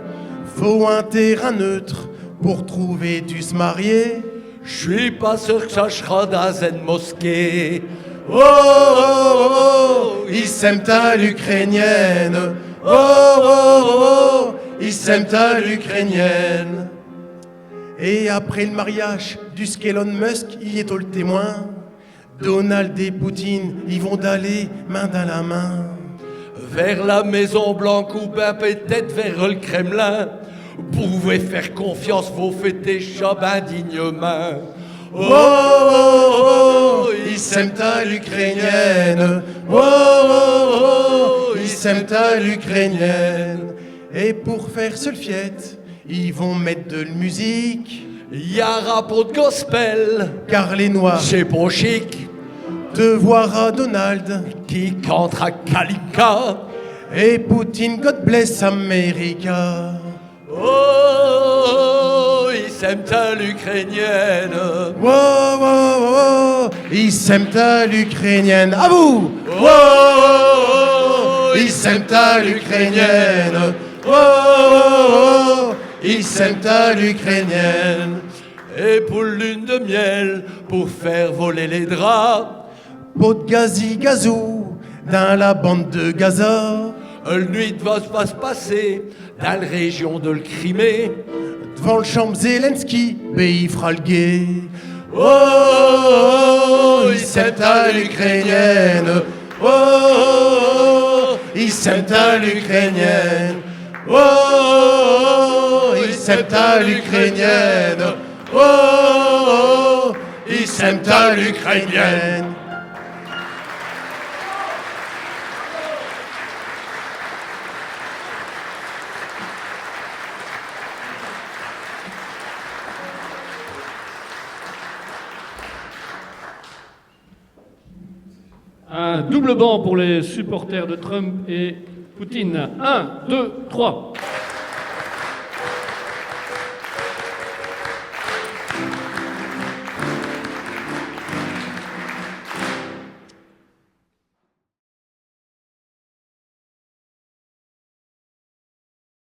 Faut un terrain neutre pour trouver d'ù s'marier. J'sus pas sûr que cha s'ra dins eune mosquée. Oh, oh, oh, oh, i s'aime à l'ukrainienne. Oh, oh, oh, oh, i s'aime à l'ukrainienne. Et après l'mariache, dusqu'Elon Musk i étot l'témoin, Donald et Poutine, i vont d'aller main dins l'main. Vers l'Maison Blanche ou bin p't-ête vers l'Kremlin. Pouvez faire confiance, vos fêtez cha bin dignemint. Oh, oh, oh, i s'aime à l'ukrainienne. Oh, oh, oh, i s'aime à l'ukrainienne. Et pour faire cheulle fiête, i vont mette de l'musique. Y ara pont d'gospel. Car les Noirs, ch'est pas chic de voir un Donald qui cantera Kalinka. Et Poutine, God bless America. Oh, i s'aime à l'ukrainienne. Oh, oh, oh, oh, i s'aime à l'ukrainienne. À vous. Oh, oh, oh, oh, i s'aime à l'ukrainienne. Oh, oh, oh, oh, i s'aime à l'ukrainienne. Et pour l'lune de miel, pour faire voler les draps, pont d'gazi-gazou dins l'bande de Gaza. L'nuit va, va s'passer dins l'région de l'Crimée. Devant l'chambre Zelensky, bé i f'ra l'guet. Oh, i s'aime tant l'Ukrainienne. Oh, i s'aime tant l'Ukrainienne. Oh, i s'aime tant l'Ukrainienne. Oh, i s'aime tant l'Ukrainienne. Un double banc pour les supporters de Trump et Poutine. Un, deux, trois.